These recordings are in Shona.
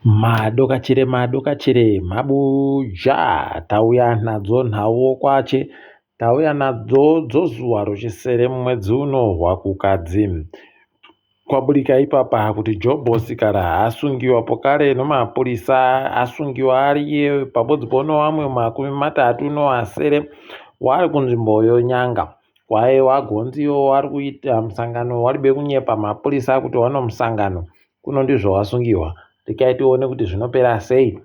Madokachire madokachire mabuja tauya nadzo nhau kwache tauya nadzo dzozuva rochisere mumwedzi uno hwakukadzi. Kwaburika ipapa kuti Jobho Sikhala asungiwa pokare nomapurisa asungiwa ariye pabodzi ponovamwe makumi matatu novasere wari kunzvimbo yonyanga. Kwaye wagonziwo wari kuita musangano waribe kunyepa mapurisa kuti wanomusangano kuno ndizvo wasungiwa. Rekai tione kuti zvinopera sei.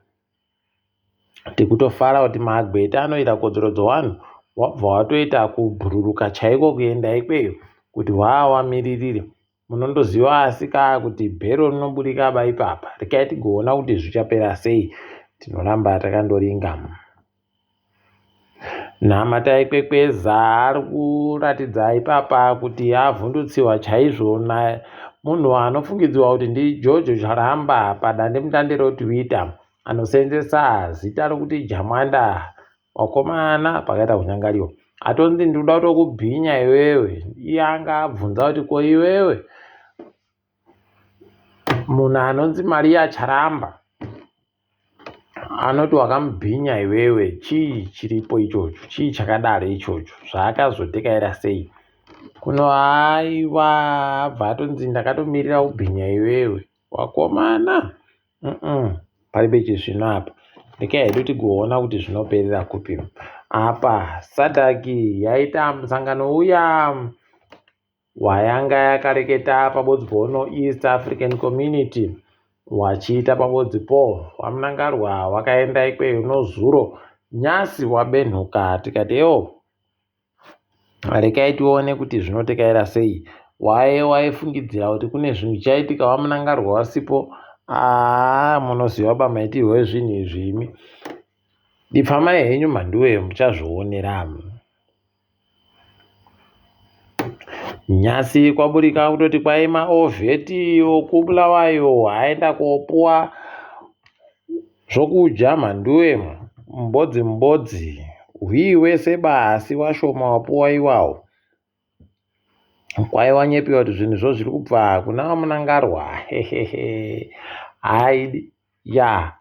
Tikutofara kuti magweta anoita kodzero dzevanhu wabva watoita kubhururuka chaiko kuenda ikweyo kuti waawamiririre. Munondoziva asi kaa kuti bhero rinoburika ba ipapa. Rekai tigoona kuti zvichapera sei. Tinoramba takandoringa. Namatai Kwekweza ari kuratidza ipapa kuti avhundutsiwa chaizvo munhu anofungidzirwa kuti ndiJojo Charamba padandemutande roTwitter anoseenzesa zita rokuti Jamwanda wakomana pakaita kunyangariwa atonzi ndinoda kutokubhinya iwewe iye anga abvunza kuti ko iwewe munhu anonzi Maria Charamba Anoti wakamubhinya iwewe chii chiripo ichocho chii chakadaro ichocho zvaakazotekaira sei kuno aiwa abva atonzi ndakatomirira kubhinya iwewe wakomana paribe chisvino apa rekai hedu tigoona kuti zvinoperera kupi apa sadhaki yaita musangano uya Wayanga yakareketa pabodzi pono East African Community wachiita pabodzi po waMnangarwa wakaenda ikweyo nozuro nyasi wabenhuka tikati ewo rekai tione kuti zvinotekaira sei waye waifungidzira kuti kune zvinhu zvichaitika waMnangarwa wasipo aa munoziva ba maitirwo ezvinhu izvi imi dipfamai henyu mhanduwe muchazvionera. Nhasi kwaburika kutoti kwai maovheti okuBulawayo aenda kopuwa zvokudya mhanduwe mbodzi mbodzi hwii wese basi washoma wapuwa iwawo. Kwai wanyepiwa kuti zvinhu zvo zviri kubva kuna vaMunangarwa hehehe haidi ya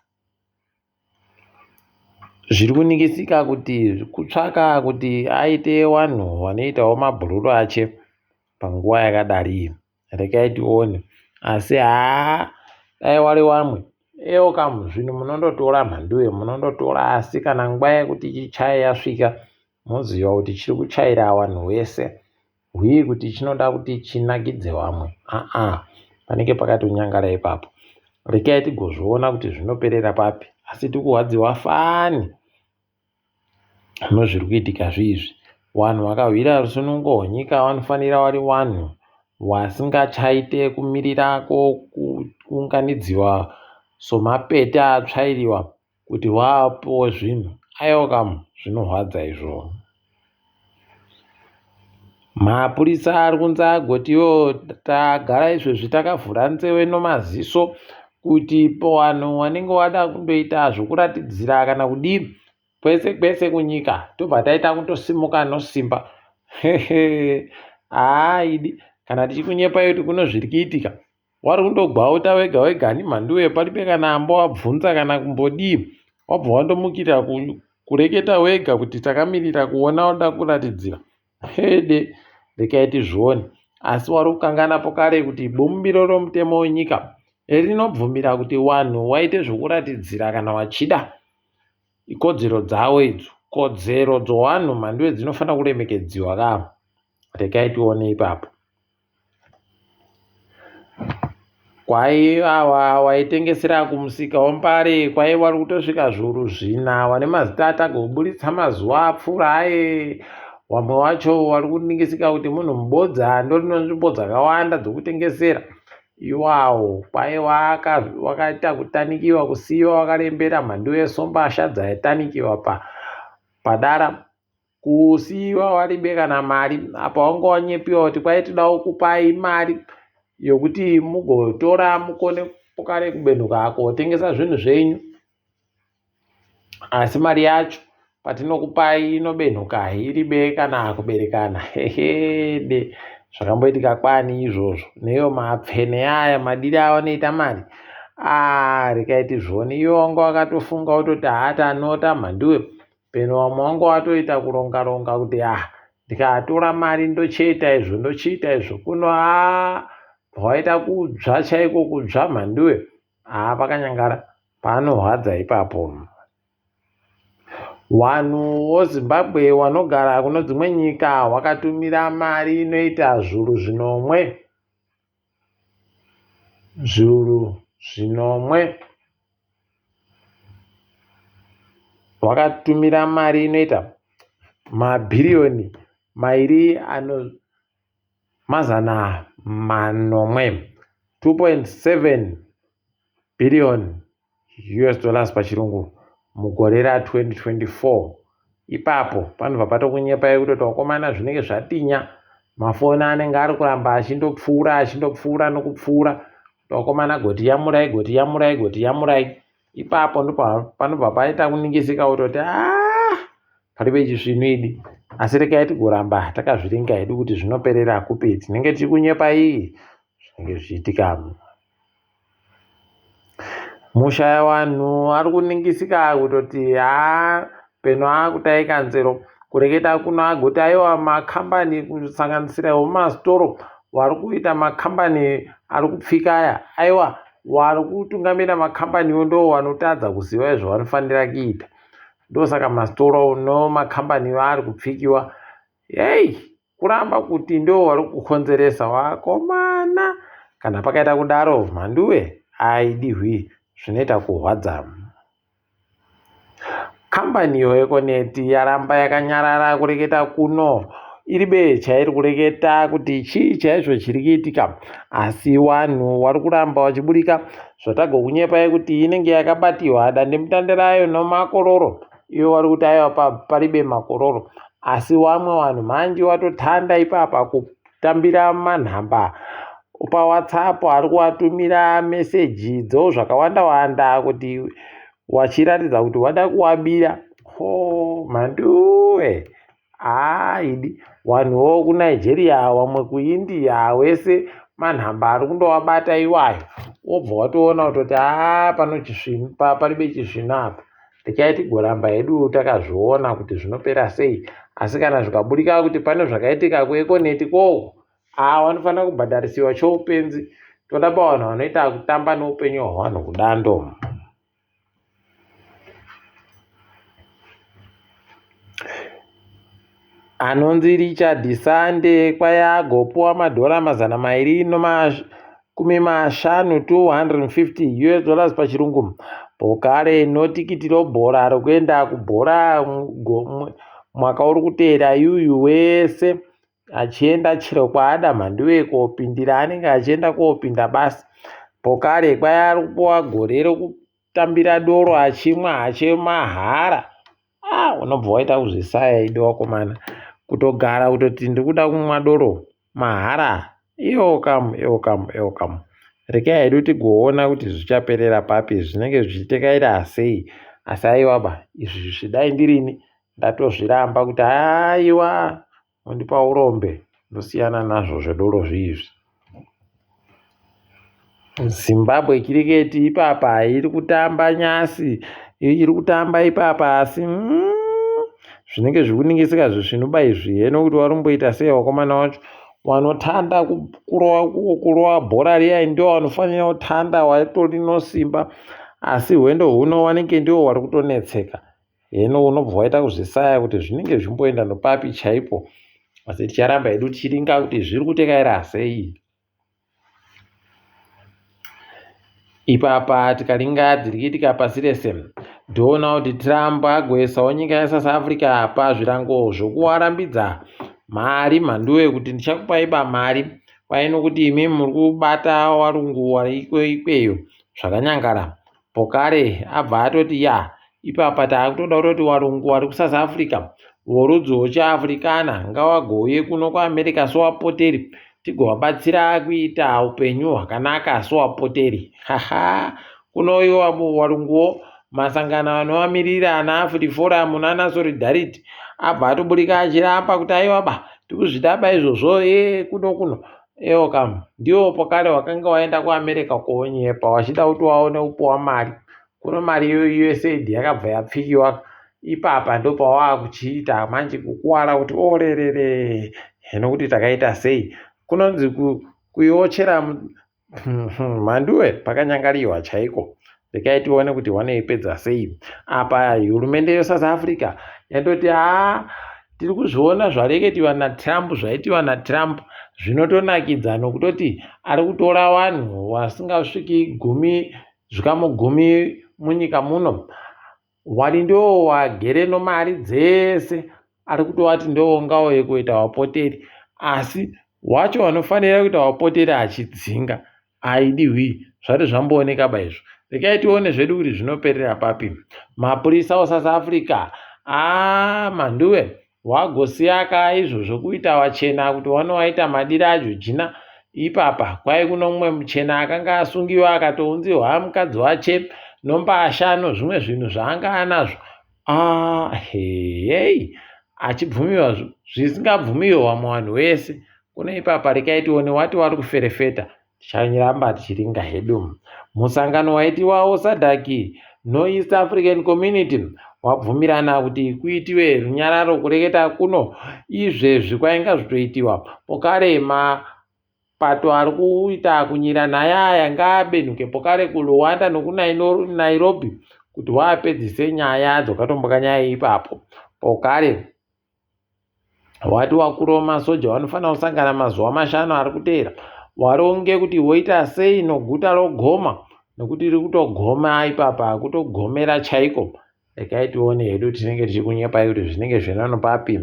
Zviri kuningisika kuti kutsvaka kuti aite wanhu wanoitawo mabhururu ache panguva yakadari iyi. Rekai tione. Asi haa dai wari wamwe ewo kamu zvinhu munondotora mhanduwe munondotora asi kana nguva yekuti chichaye yasvika moziva kuti chiri kuchaira wanhu wese. Hwii kuti chinoda kuti chinakidze vamwe aa panenge pakatonyangara ipapo. Rekai tigozviona kuti zvinoperera papi asi tikuhwadziwa fani nozviri kuitika zviizvi. Vanhu vakahwira rusunungo hwenyika vanofanira vari vanhu vasingachaite kumirira kuunganidziwa somapete atsvairiwa kuti vapuwe zvinhu aiwa kam zvinorwadza izvo. Mapurisa ari kunzi agotiwo tagara izvezvi takavhura nzeve nomaziso kuti vanhu vanenge vada kundoita zvokuratidzira kana kudii kwese kwese kunyika tobva taita kutosimuka nosimba hehe haa idi kana tichikunyepai kuti kuno zviri kuitika Wari kundogwauta wega wega ani mhanduwe paribe kana ambovabvunza kana kumbodii wabva wandomukira kureketa wega kuti takamirira kuona wada kuratidzira hede rekai tizvione asi wari kukangana pokare kuti bumbiro romutemo wenyika rinobvumira kuti wanhu waite zvokuratidzira kana wachida ikodzero dzawo idzo kodzero dzowanhu mhanduwe dzinofanira kuremekedziwa ka rekai tione ipapo Kwai ava waitengesera kumusika weMbare kwai vari kutosvika zviuru zvina vane mazita atagoburitsa mazuva apfuura aye vamwe vacho vari kuningisika kuti munhu mubodza ndorino nzvimbo dzakawanda dzokutengesera iwawo kwai wakaita kutanikiwa kusiiwa wakarembera mhandu yesombasha dzaitanikiwa padara Kusiiwa waribe kana mari apa wanga wanyepiwa kuti kwai toda kukupai mari yokuti mugotora mukone kare kubenhuka kotengesa zvinhu zvenyu asi mari yacho patinokupai inobenhuka iribe kana kuberekana hehede zvakamboitika kwani izvozvo neiyo mapfene aya madire avanoita mari. Aah rekai tizvione iwe wanga wakatofunga wototi haa tanota mhanduwe peno vamwe wanga watoita kuronga ronga kuti ah ndikatora mari ndochiita izvo ndochiita izvo kuno haa waita kudzva chaiko kudzva mhanduwe haa pakanyangara panorwadza ipapo. Wanhu woZimbabwe wanogara kuno dzimwe nyika wakatumira mari inoita zvuru zvinomwe zviuru zvinomwe wakatumira mari inoita mabhiriyoni mairi ano mazana manomwe 2.7 billion us dollars pachirungu mugore ra 2024 ipapo panobva patokunyepai kutoti vakomana zvinenge zvatinya mafoni anenge ari kuramba achindopfuura achindopfuura nokupfuura kuti vakomana goti yamurai goti yamurai goti yamurai ipapo panobva paita kuningisika kutoti aa paribe chisvinu idi asi regai tigoramba takazviringa hedu kuti zvinoperera kupi tinenge tiri kunyepai zvinenge zvichiitika Mushayavanhu ari kuningisika kutoti haa peno akutaika nzero kureketa kuno agoti aiwa makambani kusanganisira vemumasitoro vari kuita makambani ari kupfika aya aiwa vari kutungamira makambaniwo ndo vanotadza kuziva izvo vanofanira kuita ndosaka masitoro nomakambaniwo ari kupfikiwa Hey, kuramba kuti ndo wari kukonzeresa wakomana. Kana pakaita kudaro mhanduwe aidihwi zvinoita kurwadza. Kambani yeEconet yaramba yakanyarara kureketa kuno iri be chairi kureketa kuti chii chaizvo chiri kuitika asi wanhu wari kuramba wachiburika zvatagokunyepai kuti inenge yakabatiwa dandemutande rayo nomakororo ivo vari kuti aiwa paribe makororo asi wamwe wanhu manje watotanda ipapa kutambira manhamba pawhatsapp ari kuwatumira meseji dzo zvakawanda wanda kuti wachiratidza kuti wada kuwabira ho mhanduwe Haa idi wanhuwo kuNigeria wamwe kuIndia wese manhamba ari kundowabata iwayo wobva watoona kutoti haa pano chisvinu paribe chisvinu apa rekai tigoramba hedu takazviona kuti zvinopera sei asi kana zvikaburika kuti pane zvakaitika kuekoneti koko haa wanofanira kubhadharisiwa choupenzi toda pavanhu vanoita kutamba neupenyu hwavanhu kudando Anonzi Richard Sande kwai agopuwa madhora 250 250 us dollars pachirungu pokare notikiti robhora rokuenda kubhora mwaka uri kuteera yuyu wese achienda chero kwaada mhanduwe kopindira anenge achienda kopinda basi pokare kwai ari kupuwa gore tambira doro achimwa ache mahara ah unobva waita kuzvisaya idi wakomana kutogara kutoti ndikuda kumwa doro mahara iwo kamu iwo kamu iwo kamu rekai hedu tigoona kuti zvichaperera papi zvinenge zvichitekaira sei asi aiwa ba izvi zvidai ndirini ndatozviramba kuti aiwa Mondipa urombe ndosiyana nazvo zvedoro zviizvi. Zimbabwe cricket ipapa iri kutamba nyasi iri kutamba ipapa asi mm, zvinenge zvikuningisika zvisvinuba izvi heno kuti warumboita sei wakomana wacho wanotanda kurova bhora riya ndiwo wanofanira kutanda watori nosimba asi hwendo huno wanenge ndiwo wari kutonetseka Heno unobva waita kuzvisaya kuti zvinenge zvimboenda nopapi chaipo asi ticharamba hedu tichiringa kuti zviri kutekaira sei ipapa tikaringa dziri kuitika pasi rese toona kuti Trump agoisawo nyika yeSouth Africa pazvirango zvokuwarambidza mari mhanduwe kuti ndichakupai ba mari kwai nokuti imi muri kubata warungu wariko ikweyo zvakanyangara Pokare abva atoti ya ipapa taakutoda kutoti warungu wari kuSouth Africa vorudzi rwechiAfrikana ngawagouye kuno kuAmerica sowapoteri tigovabatsira kuita upenyu hwakanaka sowapoteri haha kuno iwo warunguwo masangano anovamirira ana AfriForum nana Solidarity abva atoburika achiramba kuti aiwa ba tikuzvida ba izvozvo e kuno kuno. Eokam ndiwo pakare wakanga waenda kuAmerica konyepa wachida kuti waone kupuwa mari. Kuno mari yeUSAID yakabva yapfikiwa ipapa ndopawaakuchiita manje kukuwara kuti orerere hino kuti takaita sei. Kunonzi kuiochera Mhanduwe pakanyangariwa chaiko. Rekai tione kuti wanoipedza sei. Apa hurumende yeSouth Africa yandoti haa tiri kuzviona zvareketiwa naTrump zvaitiwa naTrump zvinotonakidza nokutoti ari kutora vanhu vasingasviki gumi zvikamu gumi munyika muno. Wari ndiwo wagere nomari dzese ari kutovati ndiwo ngauye kuita vapoteri asi wacho vanofanira kuita vapoteri achidzinga aidi hwii zvati zvambooneka ba izvo rekai tione zvedu kuti zvinoperera papi mapurisa osouth africa aa mhanduwe Wagosiyaka izvo zvokuita vachena kuti wanowaita madiro aJojina ipapa kwai kuno mumwe muchena akanga asungiwa akatounzirwa mukadzi wache nombasha nozvimwe zvinhu zvaanga anazvo ah heyei achibvumiwa zvisingabvumiwe vamwe vanhu vese kuno ipapa rekai tione wati wari kuferefeta Ticharamba tichiringa hedu. Musangano waitiwawo SADC noEast African Community wabvumirana kuti kuitiwe runyararo kureketa kuno izvezvi kwainga zvitoitiwa pokare mapato ari kuita kunyira naye aya ngaabenhuke pokare kuLuanda nokuNairobi kuti waapedzise nyaya dzakatomboka nyaya ipapo pokare Wati wakuru wemasoja vanofanira kusangana mazuva mashanu ari kuteera waronge kuti voita sei noguta rogoma nekuti riri kutogoma ipapa kutogomera chaiko regai tione hedu tinenge tichikunyepai kuti zvinenge zvenano papi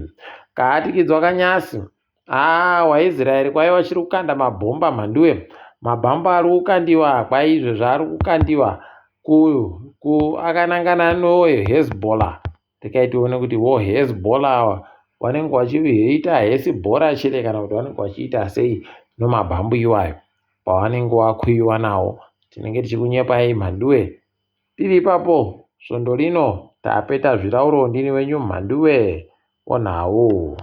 kaatikidzwa kanyasi aa waisraeri kwaiva chiri kukanda mabhomba mhanduwe mabhamba ari kukandiwa kwaizvo zvaari kukandiwa ku, ku akanangana nohezbollah Rekai tione kuti vo Hezbollah ava vanenge vachiita hesibhora chete kana kuti vanenge vachiita sei nomabhambu iwayo pavanenge vakuiwa nawo. Tinenge tichikunyepai mhanduwe. Tiri ipapo svondo rino tapeta zvirauro ndini wenyu mhanduwe onhau.